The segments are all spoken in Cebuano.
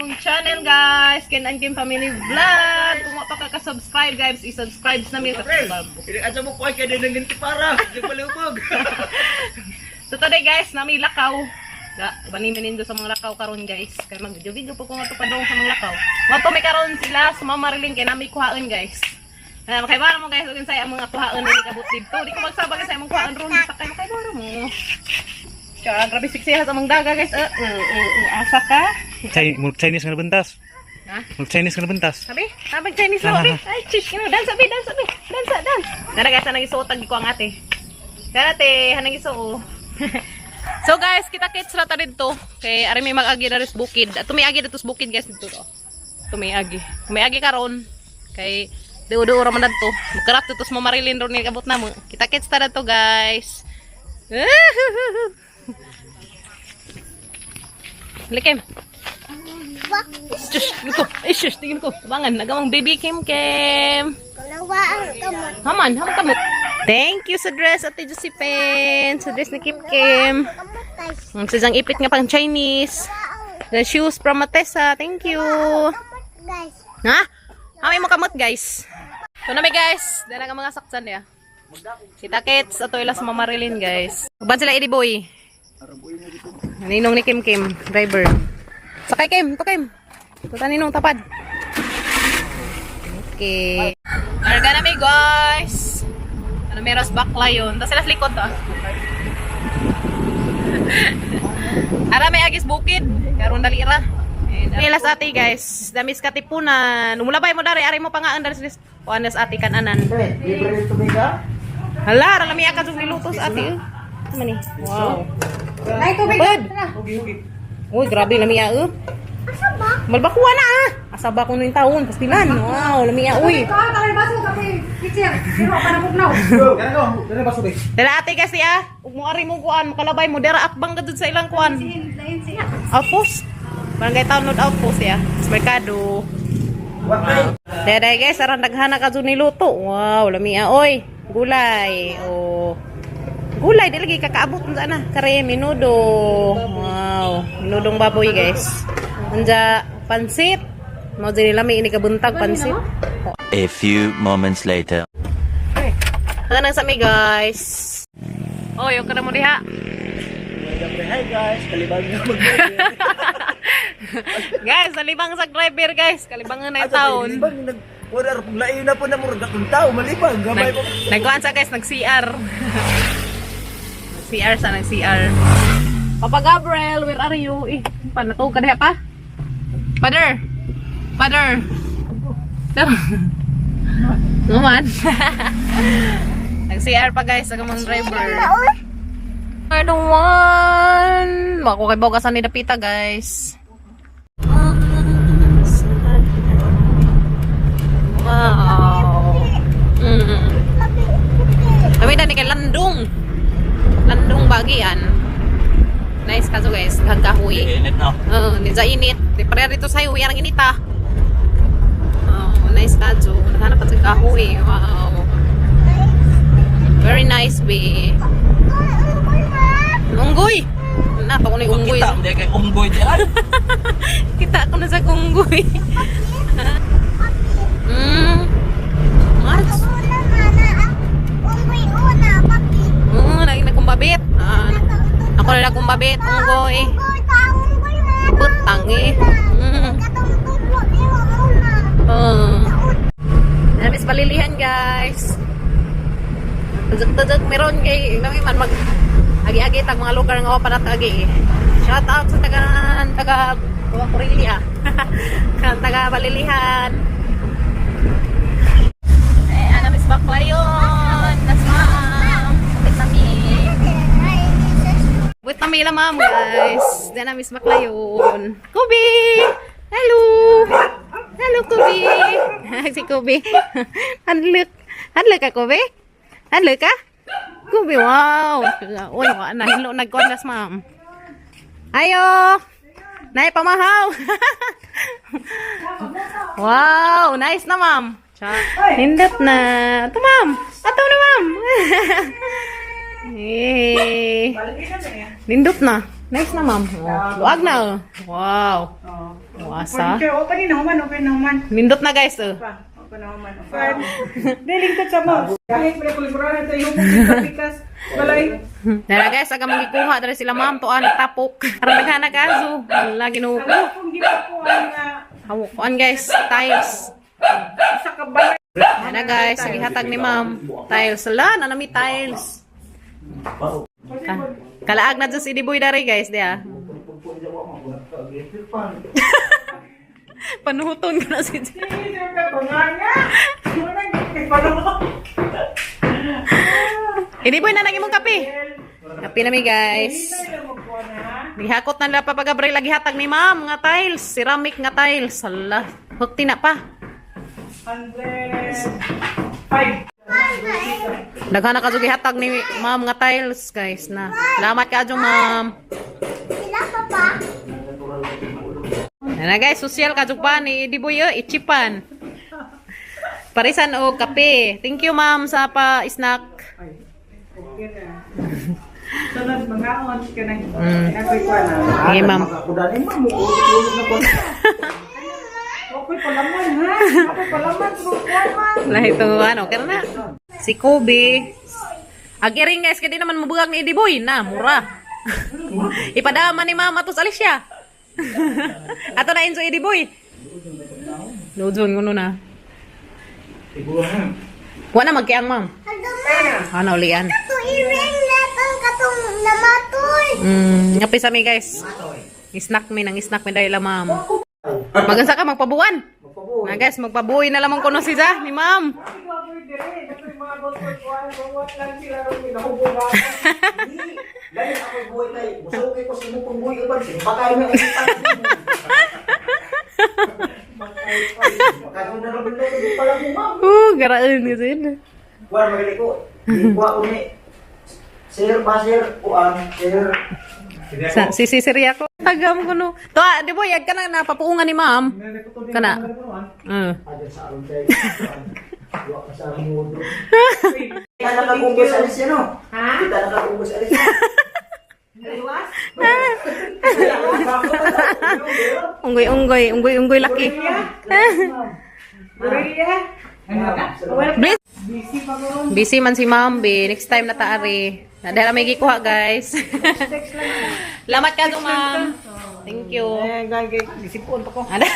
akong channel, guys. Ken and Kim Family Vlog. Kung wa pa ka ka-subscribe, guys, i-subscribe na mi. Hindi asa mo kuhay kay nang ganti para. Di palubog. So today, guys, nami lakaw. Da, bani mi nindo sa mga lakaw karon, guys. Kay mag video video po ko nga to padong sa mga lakaw. Mato mi karon sila sa Mama Marilyn kay nami kuhaon, guys. Ah, makibara mo, guys, ug unsay ang mga kuhaon dili kabut didto. Di ko magsaba sa imong kuhaon ron sa kay makibara mo. Tsaka grabe siksiha sa among daga, guys. Asa ka? Chinese nga nabentas. Ha? Mag Chinese nga nabentas. Sabi? Sabi Chinese na, sabi. Ay, chish, kino, dance, sabi, dance, sabi. Dance, dance. Tara, guys, anang isuot ko ang ate. Tara, ate, hanang isuo. So guys, kita kits ra ta didto. Kay ari may mag-agi na ris bukid. At tumiagi dito sa bukid, guys, dito to. Tumiagi. Tumiagi karon. Kay duo-duo ra man dadto. Mukarat dito sa Mamarilyn ron ni abot na mo. Kita kits ta dadto, guys. Likim. Shush, tingin ko. Ay, shush, tingin ko. Tabangan, nagamang baby Kim Kim. Haman, haman kamot. Thank you sa dress, Ate Josephine. Sa dress ni Kim Kim. Ang sa ipit nga pang Chinese. The shoes from Matessa. Thank you. Ha? Hamay mo kamot, guys. Ito na may guys. Dala ka mga saksan niya. Kita kits. Ato ilas Mamarilyn, guys. Uban sila, Eddie Boy. Ninong ni Kim Kim. Driver. Sakay, Kim. Ito, Kim. Ito ta ninong tapad. Okay. Arga na mi, guys. Ano meros bakla yun. Tapos sila sa likod to. Ara may agis bukid. Karon dali ra. Ilas ate, guys. Damis katipunan. Umulabay mo dari ari mo pangaan dari sa kuan nas ate kananan. Libre tubig ka? Hala, ra lami ka jud niluto sa ate. Eh. Ano man ni? Wow. Ay, tubig. Bud. Hugi hugi. Uy, grabe lami ah. Eh. Malbakuha na ah. Asa ba kuno yung taon? Pastilan. Wow, lami ah. Uy. Ikaw, talay baso, kape, teacher. Pero pa na mugnaw. Gano, dali baso be. Dala ate kasi ah. Ug mo ari mo kuan, makalabay mo dira akbang ka dud sa ilang kuan. Lain siya. Outpost. Barangay Town Road Outpost ya. Sa merkado. Dere, guys, aran daghana ka jud niluto. Wow, lami ah. Oy, gulay. Oh. Gulay di lagi kakaabot unsa na. Kare minudo. Wow, minudong baboy, guys. Unja pansit. Mao dili lami ini kabuntag pansit. A few moments later. Ano nang sa mi, guys? Oy, okay na mo diha. Hi guys, kalibang nga mag. Guys, salibang sa driver, guys. Kalibangan na yung taon. Malibang nag wala ra pug lain na po na murag akong tao malibang gamay Nag, po. nagkuhan sa, guys, nag-CR. Nag-CR sa, nag-CR. Papa Gabriel, where are you? Eh, panatog ka diha pa? Father! Father! Tara. Naman. Nag-CR pa, guys, sa mga driver. I don't want. Bako kay Bogasan ni Dapita, guys. Wow. Kami na ni kay Landong. Landong bagian. Nice ka so, guys. Hagkahuy. Init no. Oo, ni sa init. Di pareha dito sa'yo. Yan ang init ah. Oh, nice kadyo. Naghanap pa sa kahoy. Wow. Very nice, be. Unggoy! Nato ko na yung unggoy. Kita hindi kay unggoy diyan. Kita ko na sa unggoy. March. Lagi nagkumbabit. Ah, ako na nagkumbabit. Unggoy. Putang eh. Oh. Namis palilihan, guys. Tadyak-tadyak meron kay nami man mag agi-agi tag mga lugar nga pa agi eh. Shout out sa taga taga Corelia. Taga Balilihan. Eh, ana mis Baclayon. Nas ma'am. Wait na mi. Wait na mi la ma'am, guys. Dana mis Baclayon. Kobe. Hello. Hello, Kobe. Si Kobe. Hadlok. Hadlok ka, Kobe? Hadlok ka? Kobe, wow. Uy, wa na hilo nagkonas, ma'am. Ayo. Nay pamahaw. Wow, nice na, ma'am. Nindot na. Ato, ma'am. Ato na, ma'am. Eh. Nindot na. Nice na, ma'am. Oh, luag na. Oh. Wow. Wow. Asa? Furniture, okay na human, okay na human. Nindot na, guys, oh. Pa, okay na human. Fun. Dili lingkod sa mo. Kahit may kuliburan sa iyong pikas. Balay. Nara guys, aga magikuha dere sila ma'am tuan tapok. Aron daghana kaso. Wala, Ginoo ko. Ang kung di pa ko ang Hawakan, guys, tiles. isa ka balay. Nara guys, gihatag ni ma'am. Tiles. Wala na nami tiles. Kalaag na dyan si Diboy dere, guys, diya. Panuhuton ko na si Sige, sir ka banganga. Wala nang palo. Idiboy na nang imong kape. Kape na mi, guys. Gihakot na nila Papa Gabriel lagi hatag ni ma'am nga tiles, ceramic nga tiles. Hala, hukti na pa. 105. Daghan na kadyo gihatag ni ma'am nga tiles, guys, na. Salamat kaadyo, ma'am. Sila papa. Na guys, social kadyo pa ni Diboy ichipan. Parisan og kape. Thank you, ma'am, sa pa snack. Ay, okay na. Sunod mga on ka na. Ako'y kuwan na. Sige, ma'am. Ako dani ma'am, mukulog na ko. Ako'y palaman ha. Ako'y palaman. Kuwan man. Lahi to ano, kaya na. Si Kobe. Agiring guys, kaya di naman mabugang ni Diboy na, mura. Ipadama ni mama tos alis siya. Ato na enjoy Diboy. Luzon kuno na. Wa na magkiang, ma'am. Hagama. Ano ulian. Ato iring natang katong namatoy. Ngapi sa mi, guys. Snack mi nang snack mi dahil la, ma'am. Magansa ka magpabuan. Na guys, magpabuoy na lamang kuno si Ja ni ma'am. Dali ako buhay kay, musuki ko sa imong pangbuhay uban, simpakay mo ang Makakaroon na rin na pala mo, ma'am. Oh, garaan kasi. Kuan magali ko. Kuha ko ni Sir ba sir kuan sir. Sa si si Siria ko. Tagam ko no. To, ah, di boy, ka na napapuungan ni ma'am. Kana. Adan sa aron kay. Wa ka sa mundo. Kita nakagunggo sa alis yan, no? Ha? Kita nakagunggo sa alis. Unggoy unggoy, unggoy unggoy laki. Gorilla. Bliss. Busy pa ko ron. Busy man si ma'am, be. Next time na taari. Na dahil may gikuha, guys. Lamat ka ma'am. Thank you. Eh, gagay. Gisipon pa ko. Ada.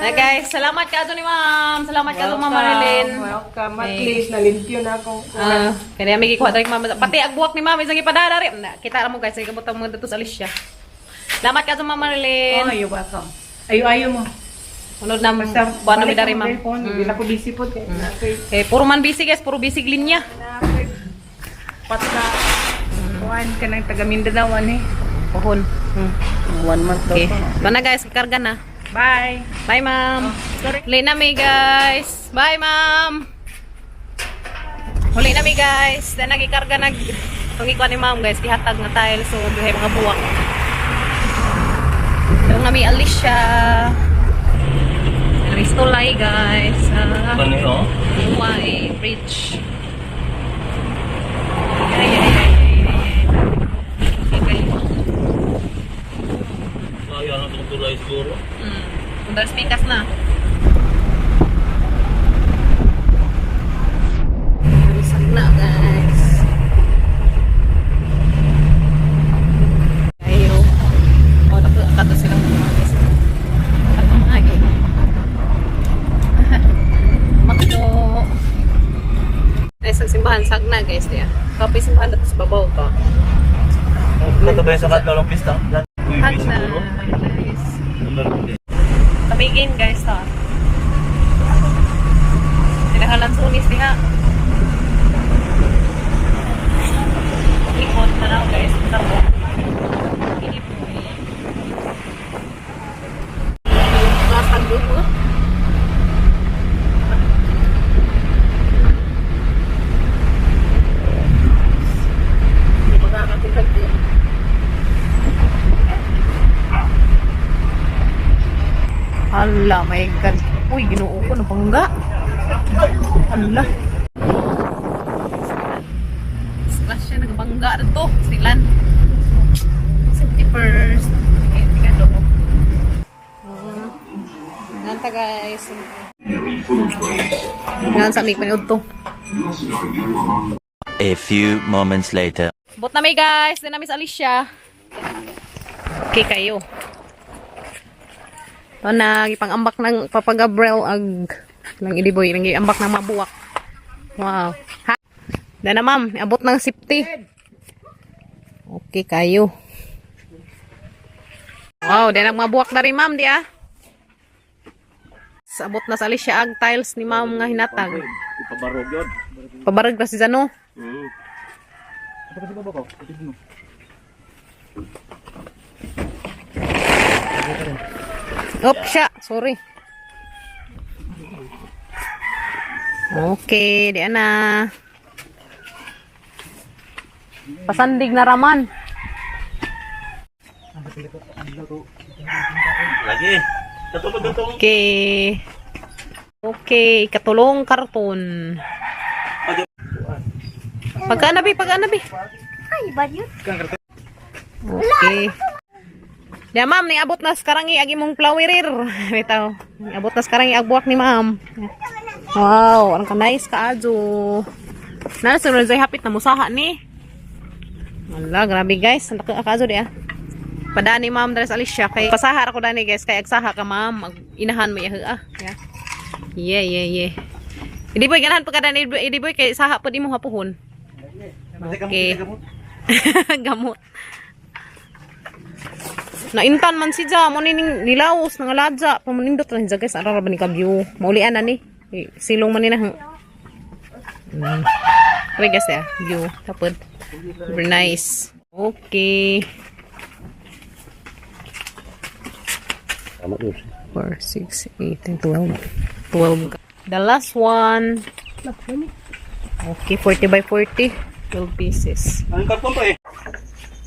Na guys, salamat ka ni ma'am. Salamat ka ma'am Marilyn. Welcome. At Eh. least nalimpyo na ako. Ah, kaya may gikuha tayo ma'am. Pati ang buwak ni ma'am isang ipadala rin. Na, kita mo guys, ay kabutang mga datos Alicia. Salamat ka ma'am Marilyn. Oh, you're welcome. Ayo-ayo mo. Unod na Basta buwan na mi balik dari mo ma'am. telephone, Hindi na ko busy po. Kaya na ako'y Okay, puro man busy guys, puro busy linya. na ako'y patla. Kuan ka ng taga Mindanao eh. Pohon. One month daw Okay. Ito na guys, karga na. Bye. Bye, ma'am. Sorry. Huli na mi, guys. Bye, ma'am. Huli na mi, guys. Na nagikarga nag tungikuan ni ma'am, guys. Gihatag na tile so duhay mga buwak. Yung nami Alicia. Ristolay, guys. Ano Uway Bridge. Ay, ay, ay, ay, ay. Okay, guys. Kaya na itong tulay siguro. Undar speakers na. Bisag na, guys. Ayo. Oh, naku, akato silang mga guys. Ay. Makdo. Ay, sa simbahan, sagna, guys, niya. Kape simbahan dito sa babaw to. Ito ba yung sa katlong pista? Hagna, guys. Kamigin, guys, ha. Tinahalan sunis diha. Ikot na lang, guys. Tabo. Inip mo, eh. Lasag doon, oh. Hindi makakatikag din. Ala, my God. Uy, ginoo ko, nabangga. Ala. Splash siya, nagbangga na to. Silan. Safety first. Okay, tingnan do. Ta guys. Ngayon sa aming panood to. A few moments later. Bot na may guys, din namin sa Alicia. Okay kayo. Ito na, gipang-ambak ng Papa Gabriel ag lang idiboy, nang giambak ng mabuwak. Wow. Ha? Dana ma'am, abot ng safety. Okay kayo. Wow, di na mabuwak na rin ma'am di ah. Sabot na sa Alicia ag tiles ni ma'am nga hinatag. Ipabarog yun. Pabarag na si Zano. Op, siya. Sorry. Okay, di na. Pasandig na raman. Lagi. Katulog na itong. Okay. Okay, katulong karton. Pagkaanabi, pagkaanabi. Ay, ba yun? Okay. Ya ma'am, ning abot na sa karangi agi mong flowerer. Bitaw. Ning abot na sa karangi agbuak ni ma'am. Wow, ang ka nice kaajo. Na sa Roy hapit na musaha ni. Wala, grabe guys. Ang laki kaajo di ah. Padani ma'am dara sa Alicia kay pasaha ra ko dani guys kay agsaha ka ma'am, Ag- inahan mo yaha ah. Yeah. Yeah. Hindi boy ganahan pa ka dani, hindi boy kay saha pa di mo hapuhon. Okay. Gamot. Naintan man si Ja, mo ni ning nilaos nga ladja, pamunindot ra si Ja guys, ara ra ba ni kabyo. Maulian na ni. Eh, silong man ni na. Okay guys, ya, view tapod. Very nice. Okay. 4, 6, 8, and 12. 12. The last one. Okay, 40 by 40. 12 pieces. Ang karton pa eh.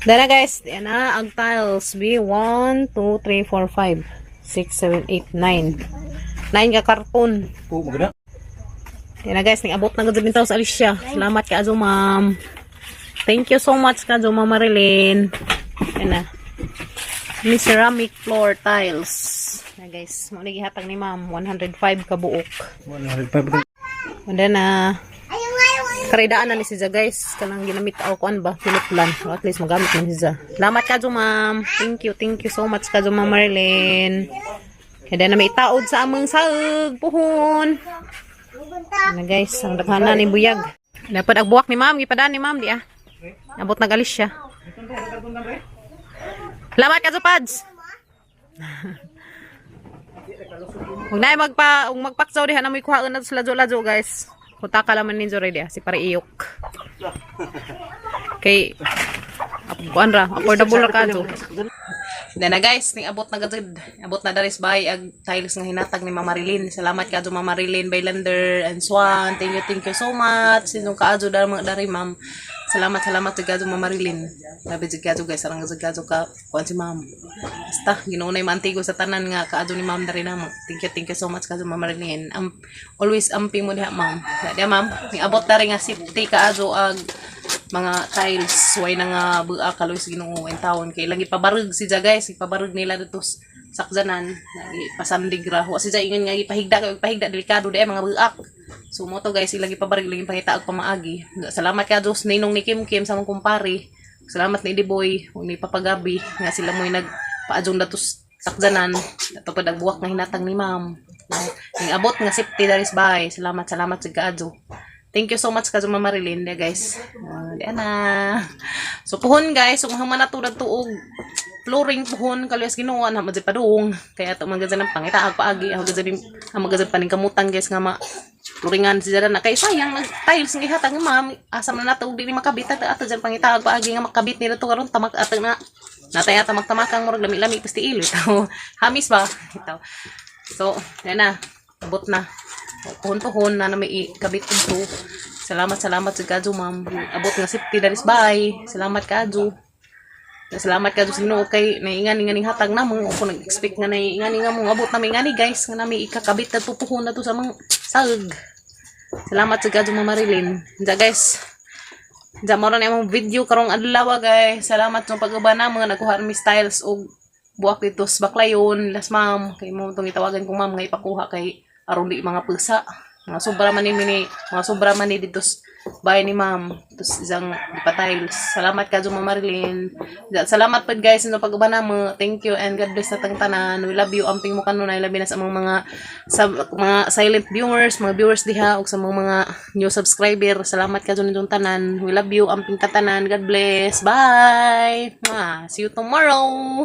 Dara guys, yan na ang tiles. B, 1, 2, 3, 4, 5, 6, 7, 8, 9. 9 ka karton. Oo, maganda. Yan na guys, nag-abot na gud sa Alicia. Salamat ka Azo ma'am. Thank you so much ka Azo ma'am Marilyn. Yan na. Ni ceramic floor tiles. Na guys, mo ni gihatag ni ma'am 105 ka buok. 105. Wala na. Ayaw, ayaw, ayaw. Karidaan na ni si Ja, guys. Kanang ginamit ako kuan ba? Pinuplan. Or at least magamit man si Ja. Salamat ka, ma'am. Thank you so much ka, ma'am Marilyn. Kaya na may itaod sa among saag, puhon. Pupunta. Ano guys, ang daghana ni buyag. Dapat agbuwak ni ma'am, gipadaan ni ma'am di ah. Abot nagalis siya. Salamat ka, Pads. Huwag na magpa ug magpaksaw diha na mo'y kuhaon na sa ladyo-ladyo guys. Kuta ka laman ninyo ready ah, si pare iyok. Kay kuan ra, affordable ra ka do. Then na guys, ning abot na gajud. Abot na daris bay ag tiles nga hinatag ni Mama Marilyn. Salamat kaadto Mama Marilyn Baylander and Swan. Thank you so much. Sinong kaadto dar mga dari ma'am. Salamat, salamat jud kaadto Mama Marilyn. Grabe jud kaadto guys, sarang jud kaadto ka kuan si ma'am. Basta Ginoo nay maantigo sa tanan nga kaadto ni ma'am dari namo. Thank you so much kaadto Mama Marilyn. Always amping mo diha ma'am. Diha ma'am, ning abot dari nga safety kaadto ag mga tiles way na nga buа kaloy sa Ginoo in taon kay lang ipabarog si Ja guys, ipabarog nila dito sakjanan pasandig ra wa si Ja ingon nga ipahigda kay ipahigda delikado di ay mga buak. So mo to guys, ilang ipabarog lang ipangita og pamaagi. Salamat ka Diyos ninong ni Kim Kim sa mong kumpare. Salamat ni Diboy ug ni Papa Gabi nga sila mo'y nagpaadjong dato sakjanan tapos buwak nga hinatag ni ma'am. Ning abot nga safety daris bay. Salamat, salamat sa kaadyo. Thank you so much kazo Mama Marilyn guys. Di na. So puhon guys, so mahuman na tulad tuog flooring puhon kaluyas Ginoo na madya padung. Kaya ato man ng pangita ag paagi ako gazan ang magazan paning kamutan guys nga ma flooringan si na kay sayang nag tiles nga ihatag ni ma'am asa man nato og dili makabit ato ato dyan pangita ag paagi nga makabit nila to karon tamak atang na natay ata magtamakang murag lami-lami pasti ilo itaw. Hamis ba itaw. So, yan na. Abot na. Puhon-puhon na na may ikabit dito. Salamat, salamat sa Kadyo, ma'am. Abot nga safety daris bye. Salamat Kadyo. Salamat Kadyo sa Ginoo kay naingan ning hatag na mo. Ako nag-expect nga naingan nga mo. Abot na may ngani guys nga na may ikakabit na tupuhon na to sa mga sag. Salamat sa Kadyo, Ma'am Marilyn. Diya guys. Diya mo na among video karong adlaw guys. Salamat sa pag-uban na mga nagkuha mi styles og Buak dito sa Baclayon, las ma'am, kay mo itong itawagan kong ma'am nga ipakuha kay aron di mga pusa. Mga sobra man ni mini, mga sobra man ni dito sa bahay ni ma'am. Tapos isang tiles. Salamat ka Ma'am Marilyn. Salamat pod guys sa pag-uban namo. Thank you and God bless sa tang tanan. We love you. Amping mo kanunay, labi na sa mga silent viewers, mga viewers diha ug sa mga new subscriber. Salamat ka ninyong tanan. We love you. Amping katanan. God bless. Bye. Mwah. See you tomorrow.